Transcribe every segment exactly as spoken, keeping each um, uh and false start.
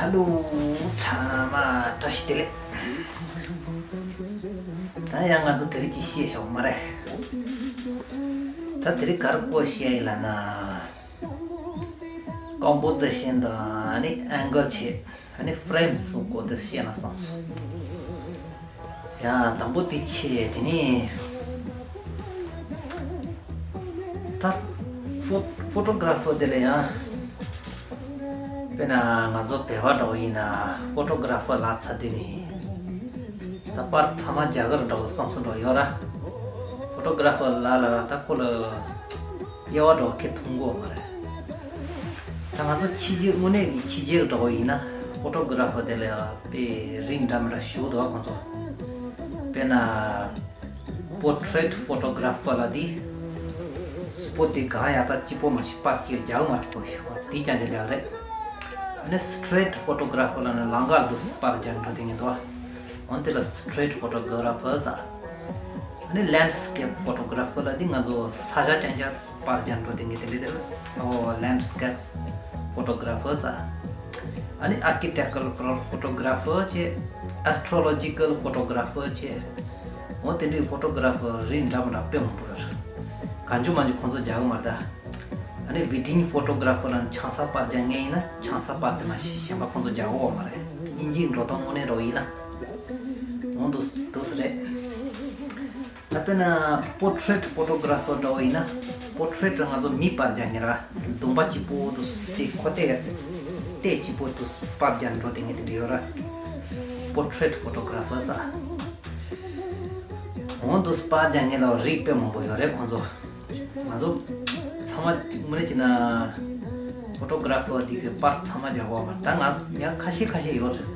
ཧ་ལོ། ཚང་མ་བཀྲ་ཤིས་བདེ་ལེགས། ད་ཡང་ང་ཚོ་དེ་རིང་ཅིག་བཤད་ཤོག་མ་རེད། ད་དེ་རིང་གར་སྐོར་བཤད་ཡིན་ལབ་ན། ཀོམ་པོ་ཟི་ཤན་དང་ཨ་ནི་ཨེང་གལ་བྱས། ཨ་ནི་ཕ་རེམ་སོགས་སྐོར་དེ་བཤད་ན་བསམ་སོང་། ཡ་དང་པོ་དེ་བྱས་དེ་ནི། ད་ཕོ་ཕོ་ཊོ་གྷ་ར་ཕར་དེ་ལ་ཡང་། དཔེར་ན་ང་ཚོ་བོད་པ་འདྲ་བོ་ཡིན་ན་ཕོ་ཊོ་གྷ་ར་ཕར་ལབ་ཚར་དུས་ནི། ད་པར་ཚང་མ་རྒྱ་གར་འདྲ་བོ་བསམ་ཚུལ་འདྲ་བོ་ཡོད་ར། ཕོ་ཊོ་གྷ་ར་ཕར་ལབ་ལ་ད་ཁོ་ལ་དབྱེ་བ་འདྲ་བོ་ཁྱེད་མཐོང་གི་ཡོད་མ་རེད། ད་ང་ཚོ་ཕྱི་རྒྱལ་དངོས་གནས་ཀྱི་ཕྱི་རྒྱལ་འདྲ་བོ་ཡིན་ན་ཕོ་ཊོ་གྷ་ར་ཕར་དེ་ལ་དཔེ་རིགས་འདྲ་མི་འདྲ་ཞེ་པོ་འདུག་ཁོང་ཚོ། དཔེར་ན། པོར་ཊྲེཊ་ཕོ་ཊོ་གྷ་ར་ཕར་ལབ་དུས། སྤོ་དེ་གང་ཡག་ད་སྐྱིད་པོ་མ་ཞིག་པར་སྐྱིད་རྒྱག་མ་རེད་ཁོ་ཡིས། དེ་ཀྱང་རྒྱག་རྒྱག་རེད། ཨ་ནི་སི་ཊྲེཊ་ཕོ་ཊོ་གྷ་ར་ཕར་ལབ་ན་ལམ་ཁར་དུ་པར་རྒྱག་འགྲོ་དེ་ངེས་འདུག་འོན་དེ་ལ་སི་ཊྲེཊ་ཕོ་ཊོ་གྷ་ར་ཕར་ཟེར། ཨ་ནི་ལེན་སི་ཀེབ་ཕོ་ཊོ་གྷ་ར་ཕར་ལབ་དུས་ང་ཚོ་ས་ཆ་རྐྱང་རྐྱང་པར་རྒྱག་འགྲོ་དེ་ངེས་དེ་འདྲ་དེ་ལ་ཨོ་ལེན་སི་ཀེབ་ཕོ་ཊོ་གྷ་ར་ཕར་ཟེར། ཨ་ནི་ཨར་ཀི་ཊེག་ཅར་ཕོ་ཊོ་གྷ་ར་ཕར་བྱས། ཨེ་སི་ཊྲོ་ལོ་ཇི་ཀལ་ཕོ་ཊོ་གྷ་ར་ཕར་བྱས། འོ་དེ་འདྲའི་ཕོ་ཊོ་གྷ་ར་ཕར་རིགས་འདྲ་མི་འདྲ་དཔེ་མང་པོ་ཡོད་རེད། གང་བྱུང་མང་བྱུང་ཁོང་ཚོ་རྒྱག་གི་མ་རེད་ད། ཨ་ནི་ཝེ་ཌིང་ཕོ་ཊོ་གྷ་ར་ཕར་ལབ་ན་ཆང་ས་པར་རྒྱག་མཁན་ཡིན་ན་ཆང་ས་པར་དེ་མ་གཞི་གཞན་པ་ཁོང་ཚོ་རྒྱག་གི་ཡོད་མ་རེད། དབྱིན་ཇིའི་འགྲོ་སྟངས་དངོས་གནས་འདྲ་བོ་ཡིན་ན། འོ་འདུག་འདུག་སེ་རེད། ད་དཔེར་ན་པོར་ཊྲེཊ་ཕོ་ཊོ་གྷ་ར་ཕར་འདྲ་བོ་ཡིན་ན། པོར་ཊྲེཊ་ང་ཚོ་མི་པར་རྒྱག་མཁན་ར། གདོང་པ་གཅིག་པོ་འདུག་སེ་དེ་ཁོ་ལྟས་ལྟས་གཅིག་པོ་འདུག་སེ་པར་རྒྱག་འགྲོ་དེ་ངེས་དེ་འདྲ་ཡོད་ར། པོར་ཊྲེཊ་ཕོ་ཊོ་གྷ་ར་ཕར་ཟེར། འོ་འདུག་སེ་པར་རྒྱག་མཁན་ལ་རིགས་དཔེ་མང་པོ་ཡོད་རེད་ཁོང་ཚོ། ང་ཚོ་ཚང་མ་དངོས་གནས་བྱས་ན་ཕོ་ཊོ་གྷ་ར་ཕར་འདི་གི་པར་ཚང་མ་རྒྱག་གི་ཡོད་མ་རེད། ད་ང་ཡང་ཁ་ཤས་ཁ་ཤས་ཡོད་རེད།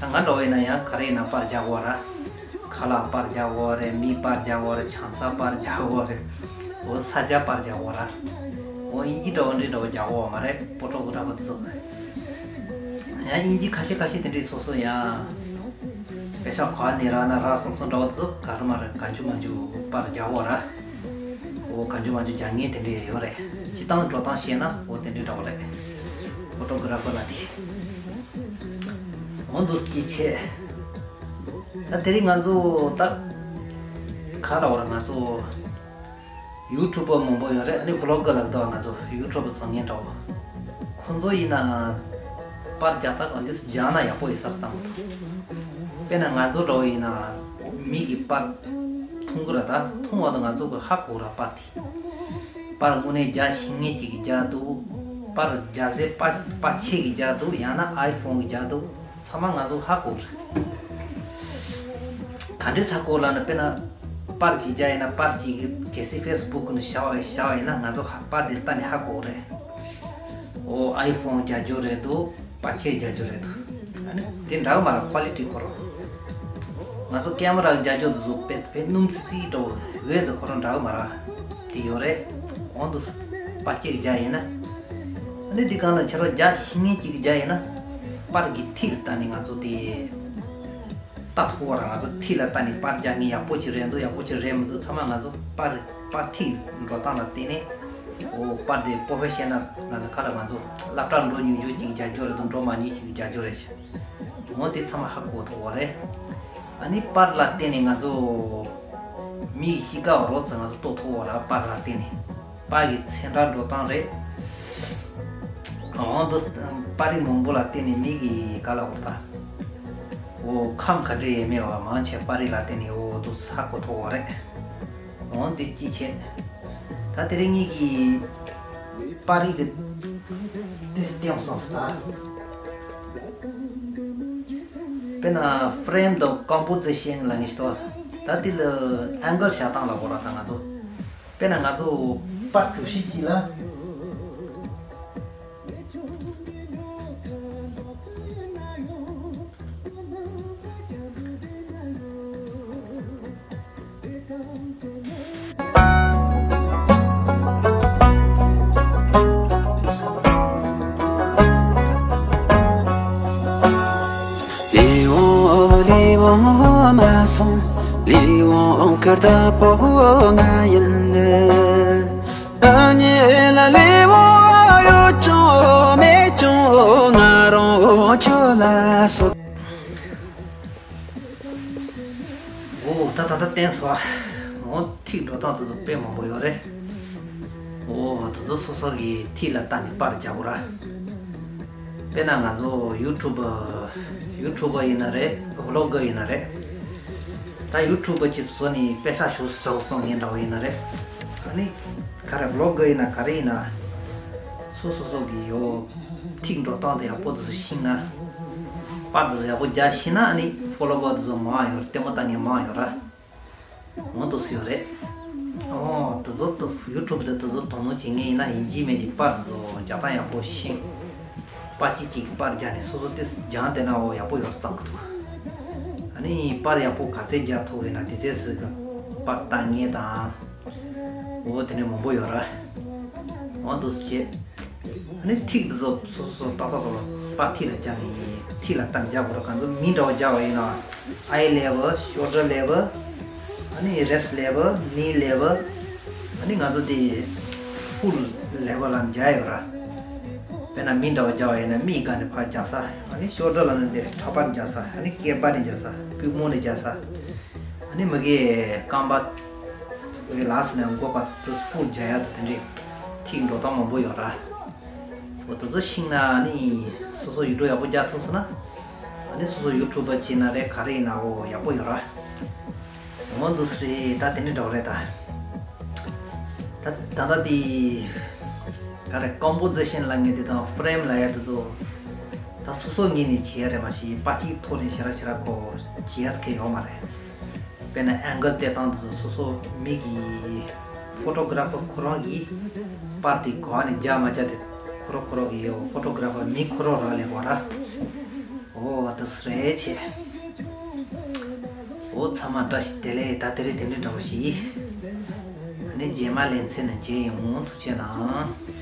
ད་ང་འདྲ་བོ་ཡིན་ན་ཡང་ག་རེ་ཡིན་ན་པར་རྒྱག་གི་ཡོད་ར། ཁ་ལག་པར་རྒྱག་གི་ཡོད་རེད། མི་པར་རྒྱག་གི་ཡོད་རེད། ཆང་ས་པར་རྒྱག་གི་ཡོད་རེད། འོ་ས་ཆ་པར་རྒྱག་གི་ཡོད་ར། འོ་དབྱིན་ཇི་འདྲ་བོ་འདི་འདྲ་བོ་རྒྱག་གི་ཡོད་མ་རེད་ཕོ་ཊོ་གྷ་ར་ཕར་དེ་ཚོ། ཡང་དབྱིན་ཇི་ཁ་ཤས་ཁ་ཤས་དེ་འདྲའི་སོ་སོ་ཡང་། པེ་ཤ་ག་ནས་རག་ན་རག་སོང་སོང་འདྲ་བོ་དེ་ཚོ་ག་རེ་མ་རེད། གང་བྱུང་མང་བྱུང་པར་རྒྱག་གི་ཡོད་ར། འོ་གང་བྱུང་མང་བྱུང་རྒྱག་མཁན་དེ་འདྲ་ཡོད་རེད། སྤྱིར་བཏང་འགྲོ་སྟངས་བཤད་ན་འོ་དེ་འདྲ་འདྲ་བོ་རེད། ཕོ་ཊོ་གྷ་ར་ཕར་ལབ་དེ། འོ་འདུག་སེ་ཅིག་བྱས། ད་དེ་རིང་ང་ཚོ་ད་ག་རེ་ལབ་དགོས་རེད། ང་ཚོ་ཡུ་ཊུབ་པར་མང་པོ་ཡོད་རེད། ཨ་ནི་བི་ལོག་གྷར་ལབ་འདུག་ང་ཚོ་ཡུ་ཊུབ་པར་བཟོ་མཁན་འདྲ་བོ། ཁོང་ཚོ་ཡིན་ན་པར་རྒྱག་སྟངས་འདི་སྦྱངས་ན་ཡག་པོ་ཡོད་ས་རེད་བསམ་གྱི་འདུག་དཔེར་ན་ང་ཚོ་འདྲ་བོ་ཡིན་ན་མི་གི་པར་མཐོང་གི་རེད། ད་མཐོང་བ་དང་ང་ཚོ་གི་ཧ་གོ་ར་པར་དེ། པར་དངོས་གནས་རྒྱ་ཞིབ་ངེས་ཅིག་གིས་རྒྱག་འདུག་པར་རྒྱ་ཟེ་པ་པ་ཆེ་གིས་རྒྱག་འདུག་ཡང་ན་ཨའི་ཕོན་གིས་རྒྱག་འདུག་ཚང་མ་ང་ཚོ་ཧ་གོ་རེད། ག་འདྲས་ཧ་གོ་ལབ་ན་དཔེར་ན་པར་གཅིག་རྒྱག་ཡིན་ན་པར་གཅིག་གི་གལ་སྲིད་ཕེ་སི་བུག་ནས་བཞག་བཞག་ཡིན་ན་ང་ཚོ་ཧ་པར་དེ་ལྟ་ནས་ཧ་གོ་རེད། ཨོ་ཨའི་ཕོན་རྒྱག་རྒྱུ་རེད་འདུག་པར་ཆས་རྒྱག་རྒྱུ་རེད་འདུག་ཨ་ནི་དེ་འདྲ་གི་མ་རེད། ཁོ་ལི་ཊི་ཁོ་རང་། ང་ཚོ་ཀེ་མ་ར་རྒྱག་རྒྱུ་དེ་ཚོ་དཔེ་དཔེ་སྣུམ་ཙི་ཙིའི་འདྲ་བོ་འོད་དེ་ཁོ་རང་འདྲ་གི་མ་རེད། དེ་ཡོད་རེད། འོ་འདུག་སེ་པར་གཅིག་རྒྱག་ཡིན་ན། ཨ་ནི་འདི་གང་ལ་ཁྱེད་རང་རྒྱ་ཞིབ་ངེས་གཅིག་རྒྱག་ཡིན་ན། པར་གྱི་མཐིལ་ལ་ལྟ་ནས་ང་ཚོ་དེ་ལྟ་ཐུབ་པ་ར། ང་ཚོ་མཐིལ་ལ་ལྟ་ནས་པར་རྒྱག་མཁན་ཡག་པོ་ཅིག་རེད་འདུག་ཡག་པོ་ཅིག་རེད་མི་འདུག་ཚང་མ་ང་ཚོ་པར་པར་མཐིལ་འགྲོ་སྟངས་ལ་བལྟས་ནས། འོ་པར་དེ་པོ་ཧྥེ་ཤེ་ནལ་ལ་ནི་ཁ་ལ་ང་ཚོ་སློབ་གྲྭར་འགྲོ་མྱོང་རྒྱུ་ཅིག་རྒྱག་རྒྱུ་རེད་འདུག་འགྲོ་མ་མྱོང་ཅིག་རྒྱག་རྒྱུ་རེད། འོ་དེ་ཚང་མ་ཧ་གོ་ཐུབ་པ་རེད། ཨ་ནི་པར་ལ་བལྟས་ནས་ང་ཚོ་མི་ཡི་གཤིས་ཀ་རོབ་ཙམ་ང་ཚོ་རྟོགས་ཐུབ་པ་ར། པར་ལ་བལྟས་ནས་པར་གྱི་ཚན་རིག་འགྲོ་སྟངས་རེད། འོ་འདུག་པར་རིས་མང་པོ་ལ་བལྟས་ནས་མི་གི་ག་ལ་འོ་ད། འོ་ཁམས་ག་འདྲ་ཡོད་མེད་པ་མང་ཆེ་པར་རིས་ལ་བལྟས་ནས་འོ་འདུག་ཧ་གོ་ཐུབ་པ་རེད། འོ་འདི་གཅིག་བྱས། ད་དེ་རིང་ངེད་ཀྱིས་པར་རིས་ཀྱི་ཏིས་སྟེང་སོང་སྟ། དཔེར་ན་ཕ་རེམ་དང་ཀོམ་པོ་ཟི་ཤན་ལ་ངེས་ཏོ། ད་དེ་ལ་ཨེང་གལ་བཞག་སྟངས་ལ་གོ་ར་ད་ང་ཚོ། དཔེར་ན་ང་ཚོ་པར་གྲུ་བཞི་གཅིག་ལ། ལས་འོང་ལས་འོང་མ་སོང་། ལས་འོང་ཁར་ད་པོ་ང་ཡིན་ནི། ཨ་ཉེ་ལ་ལས་འོང་ཡོད་ཅོ་མེད་ཅོ་ང་རང་ཆུ། འོ་ད་ད་ལྟ་བསྟན་སོང་། འོ་ཐིག་འགྲོ་སྟངས་དེ་ཚོ་དཔེ་མང་པོ་ཡོད་རེད། འོ་དེ་ཚོ་སོ་སོ་གི་ཐིག་ལ་བལྟས་ནས་པར་རྒྱག་དགོས་ར། དཔེར་ན་ང་ཚོ་ཡུ་ཊུབ་པ། ཡུ་ཊུབ་པ་ཡིན་ན་རེད། བི་ལོག་གར་ཡིན་ན་རེད། ད་ཡུ་ཊུབ་པ་ཅིག་བཟོ་ནས་པེ་ཤག་ཞོ་ཟོ་སོང་ངས་འདྲ་བོ་ཡིན་ན་རེད། ཨ་ནི་ག་རེ་བི་ལོག་གར་ཡིན་ན་ག་རེ་ཡིན་ན། སོ་སོ་སོ་གི་ཡོ་ཐིག་འགྲོ་སྟངས་དེ་ཡག་པོ་དེ་ཚོ་ཤེས་ན། པར་དེ་ཚོ་ཡག་པོ་རྒྱག་ཤེས་ན་ཨ་ནི་ཕོ་ལོ་ཝར་དེ་ཚོ་མང་ཡོད་རེད། ལྟད་མོ་ལྟ་མཁན་མང་ཡོད་ར། འོ་འདུག་སེ་ཡོད་རེད། ཨོ་དེ་ཚོ་དེ་ཡུ་ཊུབ་དེ་དེ་ཚོ་དོ་སྣང་བྱེད་མཁན་ཡིན་ན་ཡིན་གཅིག་མིན་གཅིག་པར་དེ་ཚོ་རྒྱག་སྟངས་ཡག་པོ་ཤེས། པར་གཅིག་གཅིག་གི་པར་རྒྱག་ནས་སོ་སོ་དེ་སྦྱངས་བསྡད་ན་འོ་ཡག་པོ་ཡོད་བསམ་གི་འདུག་ཨ་ནི་པར་ཡག་པོ་ག་ཚད་རྒྱག་ཐུབ་ཡོད་ན་དེ་ཚོ་སོ་སོ་གི་པར་བཏང་མཁན་དང་། འོ་དེ་ནས་མང་པོ་ཡོད་ར། འོ་འདུག་སེ་བྱས། ཨ་ནི་ཐིག་འདི་ཚོ་སོ་སོ་ཏག་ཏག་ཏག་ཏག་པར་ཐིག་ལ་སྦྱར་ནས་ཐིག་ལ་བལྟས་ནས་སྦྱར་དགོས་རེད། གང་ཚོད་མིང་འདྲ་བོ་སྦྱར་བ་ཡིན་ན། ཨའི་ལེ་ཝལ། ཤོལ་ཌར་ལེ་ཝལ། ཨ་ནི་རེ་སི་ལེ་ཝལ། ནི་ལེ་ཝལ། ཨ་ནི་ང་ཚོ་དེ་ཕུལ་ལེ་ཝལ་ལ་སྦྱར་ཡོད་ར། དཔེར་ན་མིང་འདྲ་བོ་སྦྱར་བ་ཡིན་ན་མིག་སྒང་ནས་ཕར་སྦྱར་ས། ཨ་ནི་ཤོལ་ཌར་ལ་ནི་དེ་ཕྲག་པ་ནས་སྦྱར་ས། ཨ་ནི་སྐེད་པ་ནས་སྦྱར་ས། པུས་མོ་ནས་སྦྱར་ས། ཨ་ནི་མ་གིའི་རྐང་པ་འོའི་ལགས་ནས་མགོ་བར་དུ་ཕུལ་སྦྱར་ཡག་དང་དེ་འདྲའི་ཐིག་འགྲོ་སྟངས་མང་པོ་ཡོད་ར། འོ་དེ་ཚོ་ཤེས་ན་ཨ་ནི་སོ་སོ་ཡུལ་གྲུ་ཡག་པོ་རྒྱག་ཐུབ་སོང་ན། ཨ་ནི་སོ་སོ་ཡུ་ཊུབ་པ་བྱས་ན་རེད། ག་རེ་ཡིན་ན་འོ་ཡག་པོ་ཡོད་ར། འོ་འདུག་སེ་རེད། ད་དེ་འདྲའི་འདྲ་བོ་རེད་ད། ད་ད་ལྟ་དེ་ག་རེ་ཀོམ་པོ་ཟི་ཤན་ལབ་མཁན་དེ་དང་ཕེ་རེམ་ལབ་ཡག་དེ་ཚོ་ད་སོ་སོ་ངོས་ནས་བྱེད་ཡག་རེད། མ་གཞི་པར་གཅིག་ཐོག་ནས་ཞེ་དྲག་ཞེ་དྲག་གོ་བྱེད་ཡག་གི་ཡོད་མ་རེད། དཔེར་ན་ཨེང་གལ་སྟེར་སྟངས་དེ་ཚོ་སོ་སོ་མིག་གིས་ཕོ་ཊོ་གྷ་ར་ཕར་ཁོ་རང་གིས་པར་དེ་ག་ནས་རྒྱག་མ་རྒྱག་དེ་ཁོ་རང་ཁོ་རང་གིས་ཡོད། ཕོ་ཊོ་གྷ་ར་ཕར་མིག་ཁོ་རང་རང་ལས་གོ་ར། འོ་འདུག་སེ་རེད་བྱས། འོ་ཚང་མ་བཀྲ་ཤིས་བདེ་ལེགས། ད་དེ་རིང་དེ་འདྲའི་འདྲ་བོ་ཞིག་ཨ་ནི་རྗེས་མ་ལེ་ཚན་ནས་མཇལ་ཡོང་། ཐུགས་རྗེ་གནང་།